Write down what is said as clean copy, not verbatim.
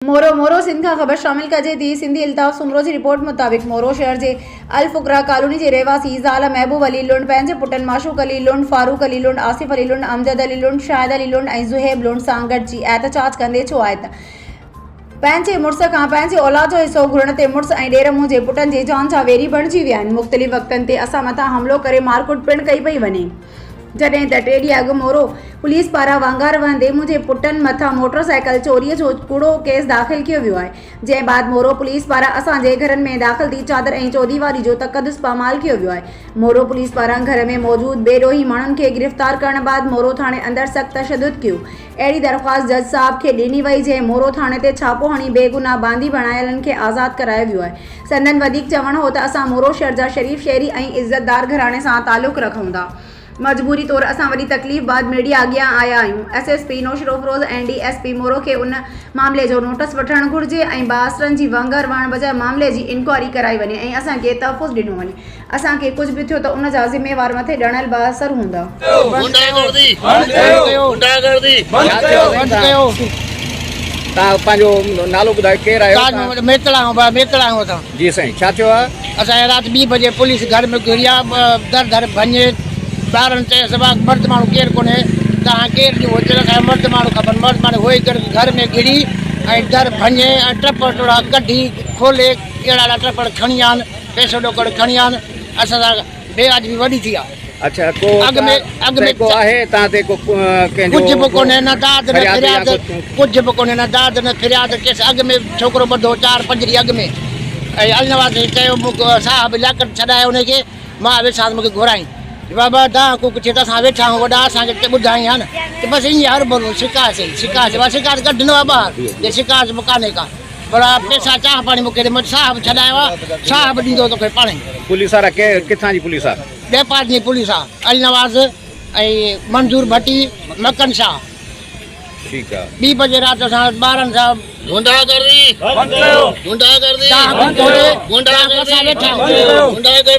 مورو، مورو سنڌ کان خبر شامل ڪجي ٿي، سنڌي الطاف سومرو جي رپورٽ مطابق مورو شهر جي الفقراء ڪالوني جي رهواسي زال محبوب علي لنڊ پنهنجي پٽن معشوق علي لنڊ، فاروق علي لنڊ، آصف علي لنڊ، امجد علي لنڊ، شاهد علي لنڊ ۽ زوهيب لنڊ سان گڏجي احتجاج ڪندي ڇو آهي ته پنهنجي مڙس کان پنهنجي اولاد جو حصو گهرڻ تي مڙس ۽ ڏير منهنجي پٽن جي جان جا ويري بڻجي ويا آهن، مختلف وقتن تي اسان مٿان حملو ڪري مارڪٽ پڻ ڪئي پئي وڃي. جڏهن ته ٽي ڏينهن اڳ مورو پوليس پاران وانگار وهندي منهنجي پٽن مٿان موٽر سائيڪل چوري جو ڪوڙو ڪيس داخل ڪيو ويو آهي، جنهن بعد مورو پوليس پاران اسان جي گهرن ۾ داخل ٿي چادر ۽ چوديواري جو تقدس پامال ڪيو ويو آهي. مورو پوليس پاران گهر ۾ موجود بي ڏوهي ماڻهن کي گرفتار ڪرڻ بعد مورو ٿاڻي اندر سخت تشدد ڪيو. اهڙي درخواست جج صاحب کي ڏني وئي جنهن مورو ٿاڻي تي ڇاپو هڻي بيگناهه باندي بڻايلن کي آزاد ڪرايو ويو آهي. سندن وڌيڪ چوڻ هو ته اسان مورو شھر جا شريف شھري ۽ عزتدار گهراڻي سان تعلق رکون ٿا. مجبوري طور اسان وڏي تڪليف بعد ميڊيا اڳيان آيا آهيون. S S P Naushahro Feroze ۽ D S P Moro کي ان معاملي جو نوٽس وٺڻ گهرجي ۽ بااثرن جي ونگر وهڻ بجاء معاملي جي انڪوائري ڪرائي وڃي ۽ اسان کي تحفظ ڏنو وڃي. اسان کي ڪجهه به ٿيو ته ان جا ذميوار مٿي ڏڻل بااثر هوندا. غنڊا گردي بند ڪيو غنڊا گردي بند ڪيو بند ڪيو. توهان پنهنجو نالو ٻڌايو ڪير آهيو؟ تاج محمد ميتڙا آهيون ڀاء ميتڙا آهيون اسان. جي سائين ڇا ٿيو آهي؟ اسان کي رات ٻي بجي پوليس گهر ۾ گهڙي آ در در ڀڃي ٻارن چيس ڀاء مرد ماڻهو ڪير ڪونهي توهان ڪير ڏيون هو چيو اسان کي مرد ماڻهو کپن مرد ماڻهو هوئي گهر ۾ گهڙي ۽ در ڀڃي ۽ ٽپڙ ٽوڙا ڪڍي کولي اهڙا اهڙا ٽپڙ کڻي آن پئسو ڏوڪڙ کڻي آن اسان سان بي واجبي وڏي ٿي آ. اڇا ڪو اڳ ۾ اڳ ۾ ڪو آهي تان تي ڪو ڪنهن جو ڪجهه به ڪونهي نه داد نه فرياد فرياد ڪجهه به ڪونهي نه داد نه فرياد ڪيس اڳ ۾ ڇوڪرو ٻڌو چار پنج ڏينهن اڳ ۾ ۽ النواز کي چيو مون صاحب لياقت ڇڏائي ان کي مان ويٺاس مون کي گهرائين بابا دانهن ڪوڪ ٿئي ته اسان ويٺا آهيون وڏا اسان کي ٻڌائين ها نه ته بس ائين هر ڀرو شڪايت ئي شڪايت بس شڪايت ڪڍنو آهي ٻاهر جي شڪايت به ڪانهي ڪا پر پئسا چانهه پاڻي مون کي ڏي صاحب ڇڏايو آهي صاحب ڏيندو توکي پاڻهي. پوليس وارا ڪٿان جي پوليس آ؟ ڏهپار جي پوليس آ النواز ۽ منظور ڀٽي مڪن شاهه. ٺيڪ آ. ٻي بجي رات اسان ٻارن سان. غنڊا گردي بند ڪيو غنڊا گردي بند ڪيو غنڊا گردي اسان ويٺا آهيون. غنڊا گردي.